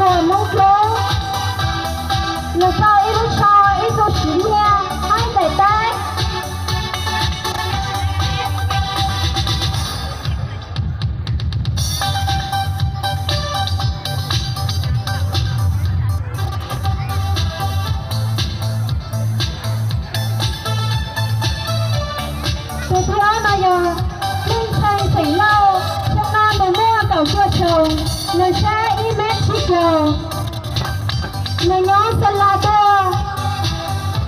Hmoob Dlub, nws tau ib lub tsho, ib tug siv nyiaj hab ib daim teb. Tus thib ob no yog Neej Txheej xeem Lauj, xyoo no nws muaj kaum cuaj xyoo, nws sab ib mev tsib caug, nws nyob Xa La tuaj.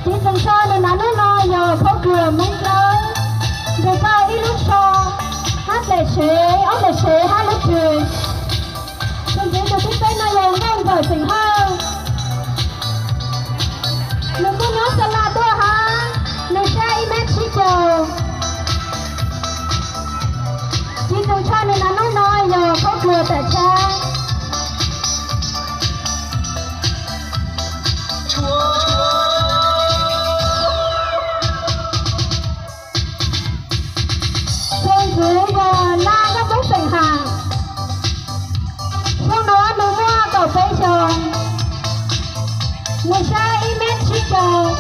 Tiv txoos tsho nws hnav hnub no yog khaub dluag Hmoob Dlub, nws tau ib lub tsho, hab daim sev, ob daim sev hab lub tswm. Tus ntxiv tus thib peb no yog Nkauj Ntxawm xeem Hawj, nws kuj nyob Xa La tuaj hab, nws sab ib mev tsib caug. Tiv txoos tsho nws hnav hnub no yog khaub dluag Tam Tshab. Tus ntxiv yog Laj Nkauj Hmoob xeem Ham, xyoo no nws muaj kaum peb xyoo, nws sab ib mev tsib caug,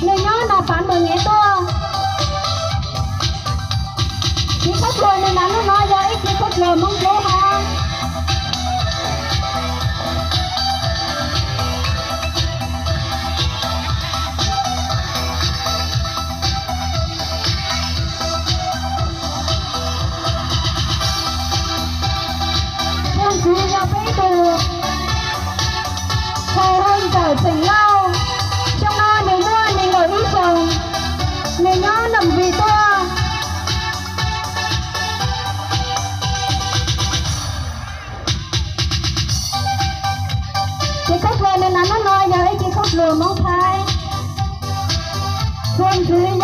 nws nyob Nas Pav Npawg Nyev tuaj. Tiv khaub dluag nws hnav hnub no yog ib tiv khaub dluag Hmoob Dlub hab. Tus ntxiv yog peb tug, Thaus Hawj Ntxawm xeem Lauj, xyoo no nws muaj nees nkaum ib xyoos, nws nyob Nam Vij tuaj. Tiv khaub dluag nws hnav hnub no yog ib tiv khaub dluag Hmoob Thaib. Tus ntxiv yog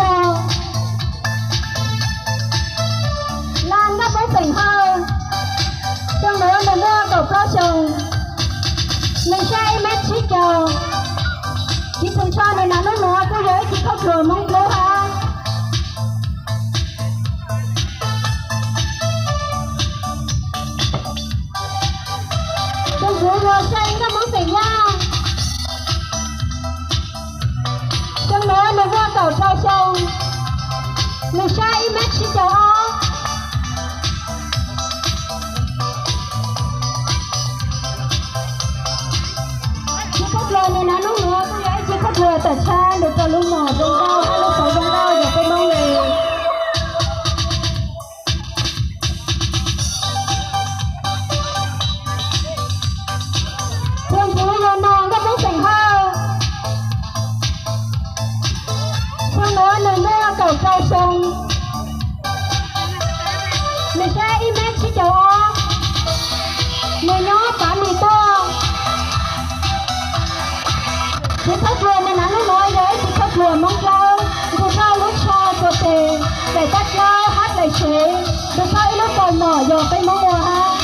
Laj Nkauj Hmoob xeem Hawj, xyoo no nws muaj kaum plaub xyoos, nws sab ib mev tsib caug. Tiv txoos tsho nws hnav hnub no kuj yog ib tiv khaub dluag Hmoob Dlub hab. Tus ntxiv yog Xeeb Nkauj Hmoob xeem Yaj, xyoo no nws muaj kaum rau xyoo, nws sab ib mev tsib caug ob. Tiv khaub dluag nws hnav hnub no kuj yog ib tiv khaub dluag Tam Tshab, nws rau lub mom zoo nkauj hab lub xauv zoo nkauj yog peb Hmoob le. Tus ntxiv yog Nom Nkauj Hmoob xeem Hawj, xyoo no nws muaj kaum rau xyoo, nws sab ib mev tsib caug ob, nws nyob Pav Lis tuaj. Tiv khaub dluag nws hnav hnub no yog ib tiv khaub dluag Hmoob Dlawb, nws tau lub tsho txuas tes, daim tab dlawb hab daim sev, nws tau ib lub kaus mom yog peb Hmoob ua hab.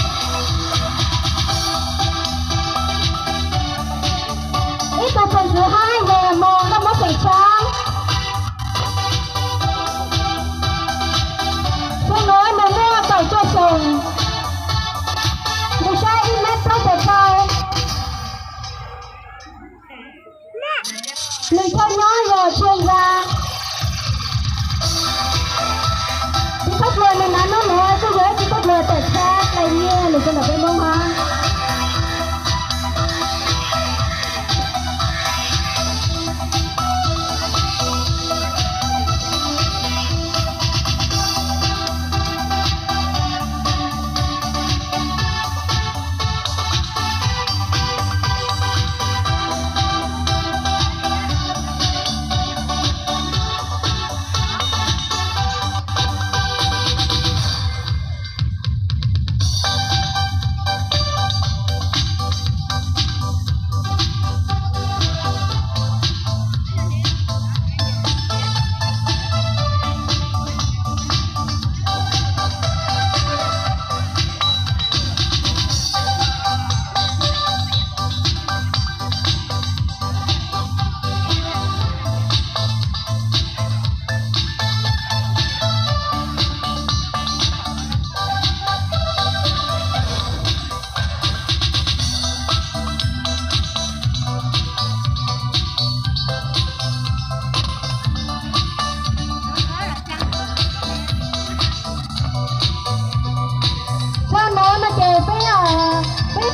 Ib tug tug ntxiv hab yog Mos Nkauj Hmoob xeem Tsab, xyoo no nws muaj kaum cuaj xyoos, nws sab ib mev plaub caug rau. Nws chaw nyob yog Tsuag Ntxa. Tiv khaub dluag nws hnav hnub no kuj yog ib tiv khaub dluag Tam Tshab dlai nyiaj lug rau ntawm peb Hmoob hab.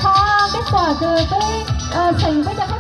Qhov kev txom kws peb xeem peb cov